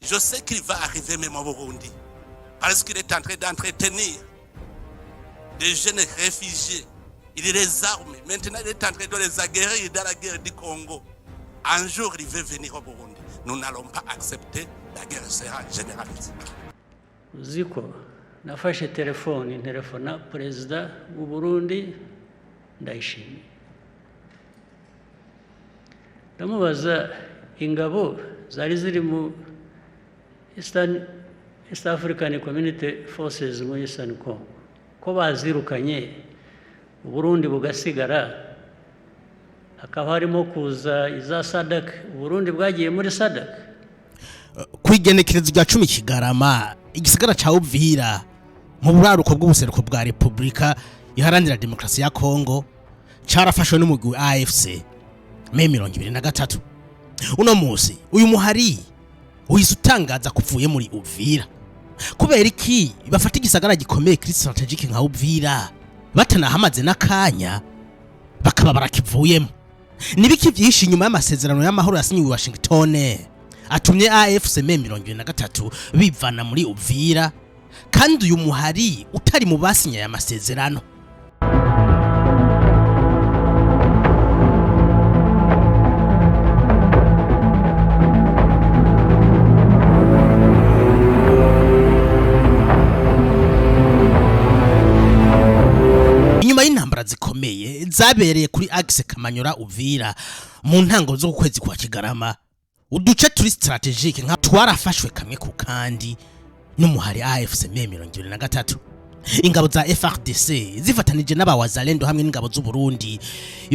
Je sais qu'il va arriver même au Burundi, parce qu'il est en train d'entretenir des jeunes réfugiés. Il les arme. Maintenant, il est en train de les aguerrir dans la guerre du Congo. Un jour, il veut venir au Burundi. Nous n'allons pas accepter. La guerre sera généralisée. Uzi ko nafashe telefoni, ntelefona perezida w'u Burundi Ndayishimiye, ndamubaza ingabo zari ziri mu East African Community Forces muri Eastern Congo ko bazirukanye, Uburundi bugasigara, hakaba harimo kuza iza SADC. Uburundi bwagiye muri SADC? Ku igenekerezo rya 10 Kigarama, igisagara ca Uvira mu buraruko bw'ubuseruko bwa Repubulika Iharanira Demokarasi ya Kongo carafashwe n'umugwi wa AFC M23. Uno musi uyu muhari uhise utangaza kuvuye muri Uvira. Kubera iki bafata igisagara gikomeye kuri stratégique nka Uvira, batanahamaze n'akanya, bakaba barakivuyemo? Nibiki vyinshi inyuma y'amasezerano y'amahoro yasinyiwe i Washington atumye AFC M23 bivana muri Uvira, kandi uyu muhari utari mu basinye aya masezerano? Inyuma y'intambara zikomeye zabereye kuri axe Kamanyora Uvira mu ntango z'ukwezi kwa Kigarama, uduce turi stratégique nka twarafashwe kamwe ku kandi n'umuhari AFC M23. Ingabo za FARDC zifatanije n'abawazalendo hamwe n'ingabo z'u Burundi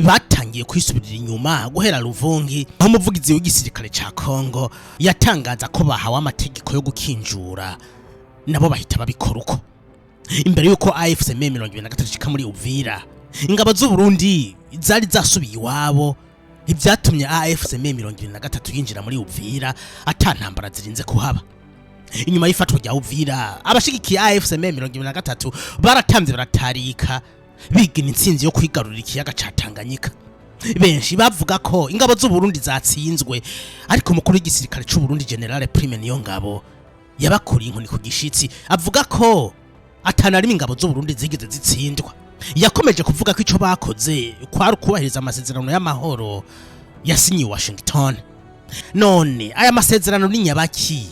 batangiye kwisubirira inyuma guhera Luvungi, aho umuvugizi w'igisirikare ca Congo yatangaza ko bahawe amategeko yo gukinjura, nabo bahita babikora uko. Imbere yuko AFC M23 ishika muri Uvira, ingabo z'u Burundi zari zasubiye iwabo, ibyatumye AFC M23 yinjira muri Uvira ata ntambara zirinze kuhaba. Inyuma y'ifatwa rya Uvira, abashigikiye AFC M23 baratamvye, baratarika, bigina intsinzi yo kwigarurira ikiyaga ca Tanganyika. Benshi bavuga ko ingabo z'u Burundi zatsinzwe, ariko umukuru w'igisirikare c'u Burundi, Général Prime Niyongabo, yabakuriye inkoni ku gishitsi, avuga ko atana rimwe ingabo z'u Burundi zigeze zitsindwa. Yakomeje kuvuga ko ico bakoze kwari ukubahiriza amasezerano y'amahoro yasinyiwe Washington. None aya masezerano ni nyabaki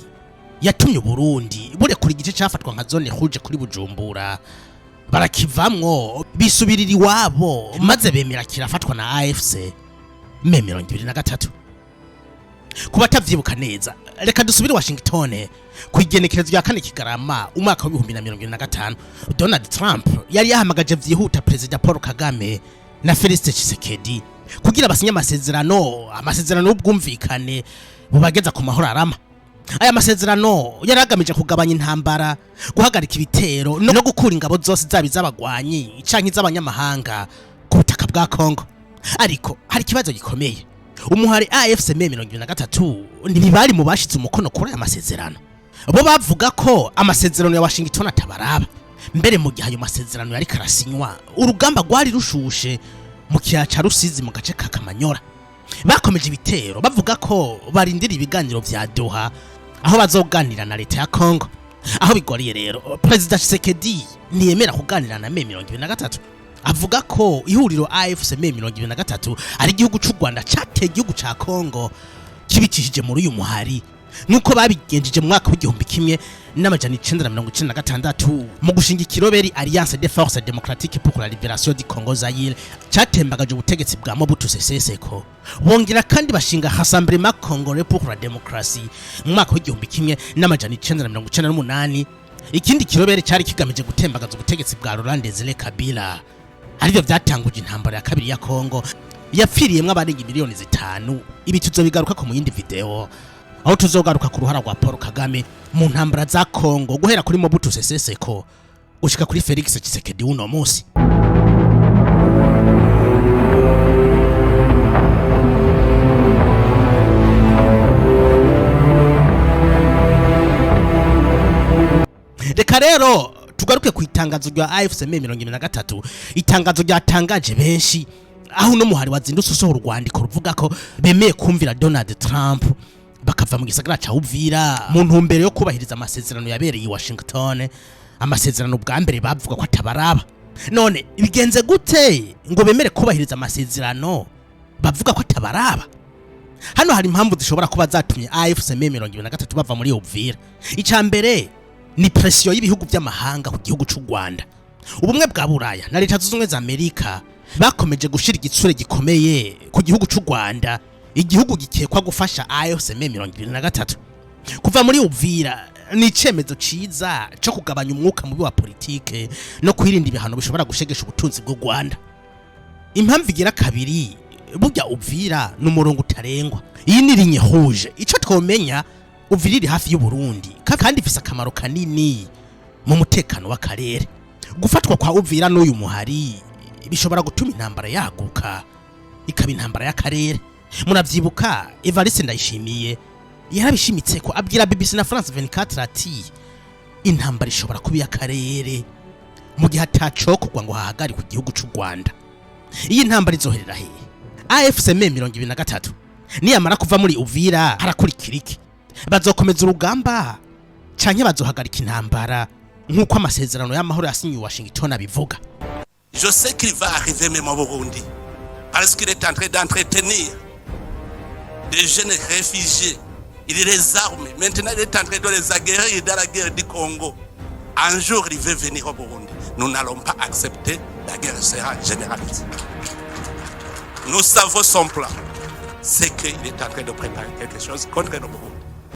yatumye Burundi burekura igice cafatwa nka zone rouge kuri Bujumbura, barakivamwo, bisubirira iwabo, maze bemera kirafatwa na AFC M23? Ku batavyibuka neza, reka dusubire Washington ku igenekerezo rya 4 Kigarama umwaka wa 2025. Donald Trump yari yahamagaje vyihuta Perezida Paul Kagame na Felix Tshisekedi kugira basinye amasezerano y'ubwumvikane bubageza ku mahoro arama. Aya masezerano yari agamije kugabanya intambara, guhagarika ibitero no gukura ingabo zose, zaba iz'abagwanyi canke iz'abanyamahanga, ku butaka bwa Congo. Ariko hari ikibazo gikomeye: umuhari AFC M23 ntibari mu bashize umukono kuri aya masezerano. Bo bavuga ko amasezerano ya Washington atabaraba. Mbere mu gihe ayo masezerano yari karasinywa, urugamba rwari rushushe mu kiyaya ca Rusizi mu gace ka Kamanyora. Bakomeje ibitero, bavuga ko barindira ibiganiro vya Doha, aho bazoganira na leta ya Congo. Aho bigoriye rero, Perezida Tshisekedi ntiyemera kuganira na M23. Avuga ko ihuriro AFC M23 ari igihugu c'u Rwanda cateye igihugu ca Congo kibicishije muri uyu muhari, nk'uko babigenjeje mu mwaka wa 1996 mu gushinga ikiroberi Alliance des Forces Démocratiques pour la Libération du Congo Zaire catembagaje ubutegetsi bwa Mobutu Sese Seko. Bongera kandi bashinga Rassemblement Congolais pour la Démocratie mu mwaka wa 1998, ikindi kiroberi cyari kigamije gutembagaza ubutegetsi bwa Laurent Desire Kabila, arivyo vyatanguje intambara ya kabiri ya Kongo yapfiriyemwo abarenga miliyoni 5. Ibi tuzobigaruka ko mu yindi video, aho tuzogaruka ku ruhara rwa Paul Kagame mu ntambara za Kongo guhera kuri Mobutu Sese Seko gushika kuri Felix Tshisekedi uno munsi. Reka rero tugaruke ku itangazo rya AFC M23, itangazo ryatangaje benshi, aho uno muhari wazindutse usohora urwandiko ruvuga ko bemeye kumvira Donald Trump. Bakava mu gisagara ca Uvira mu ntumbero yo kubahiriza amasezerano yabereye i Washington, amasezerano bwa mbere bavuga ko atabaraba. None bigenze gute ngo bemere kubahiriza amasezerano bavuga ko atabaraba? Hano hari impamvu zishobora kuba zatumye AFC M23 bava muri Uvira. Ica mbere ni pression y'ibihugu by'amahanga ku gihugu c'u Rwanda. Ubumwe bwa Buraya na Leta Zunze Ubumwe za Amerika bakomeje gushira igitsure gikomeye ku gihugu c'u Rwanda, igihugu gikekwa gufasha AFC M23. Kuva muri Uvira ni icemezo ciza co kugabanya umwuka mubi wa politike no kwirinda ibihano bishobora gushegesha ubutunzi bw'u Rwanda. Impamvu igira kabiri, burya Uvira ni umurongo utarengwa, iyi ni ligne rouge. Ico twomenya, Uvira iri hafi y'u Burundi kandi ifise akamaro kanini mu mutekano w'akarere. Gufatwa kwa Uvira n'uyu muhari bishobora gutuma intambara yaguka, ikaba intambara y'akarere. Muravyibuka, Evariste Ndayishimiye yarabishimitse ko abwira BBC na France 24 ati: "Intambara ishobora kuba iy'akarere mu gihe atacokorwa ngo hahagarikwe igihugu c'u Rwanda." Iyi ntambara izoherera hehe? AFC M23 niyamara kuva muri Uvira harakurikira iki? Bazokomeza urugamba canke bazohagarika intambara nk'uko amasezerano y'amahoro yasinyiwe i Washington abivuga? Je sais qu'il va arriver même au Burundi, parce qu'il est en train d'entretenir des jeunes réfugiés. Il les arme. Maintenant, il est en train de les aguerrir dans la guerre du Congo. Un jour, il veut venir au Burundi. Nous n'allons pas accepter. La guerre sera généralisée. Nous savons son plan. C'est qu'il est en train de préparer quelque chose contre le Burundi.